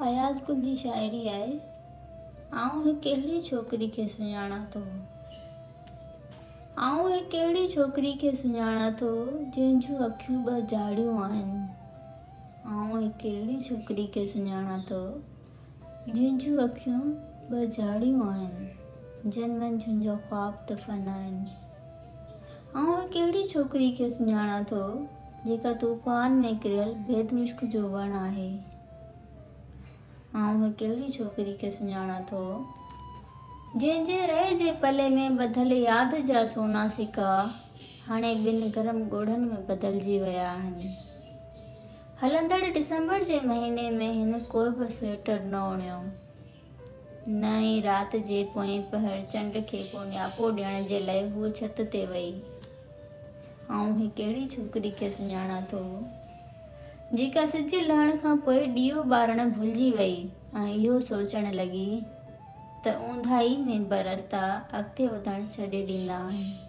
اياز گل جي شاعري آهي، آئون هڪ اهڙي ڇوڪري کي سڃاڻان ٿو. آئون هڪ اهڙي ڇوڪري کي سڃاڻان ٿو، جنهن جون اکيون ٻه جاڙيون آهن. آئون هڪ اهڙي ڇوڪري کي سڃاڻان ٿو، جنهن جون اکيون ٻه جاڙيون آهن، جن منجهه هن جو خواب دفن آهن. آئون هڪ اهڙي ڇوڪري کي سڃاڻان ٿو، جيڪا طوفان ۾ ڪريل بيد مشڪ جو وڻ آهي. آئون هڪ اهڙي ڇوڪري کي سڃاڻان ٿو، جنهن جي رئي جي پلي ۾ ٻڌل ياد جا سونا سڪا هاڻي ٻن گرم ڳوڙهن ۾ بدلجي ويا آهن. هلندڙ ڊسمبر جي مهيني ۾ هن ڪو به سوئيٽر نه اڻيو، نه ئي رات جي پوئين پهر چنڊ کي ڪو نياپو ڏيڻ جي لاء هوء ڇت تي وئي. آئون هڪ اهڙي ڇوڪري کي سڃاڻان ٿو، جيڪا سج لهڻ کان پوء ڏيئو ٻارڻ ڀلجي وئي ۽ اهو سوچڻ لڳي ته اونداهي ۾ به رستا اڳتي وڌڻ ڇڏي ڏيندا آهن.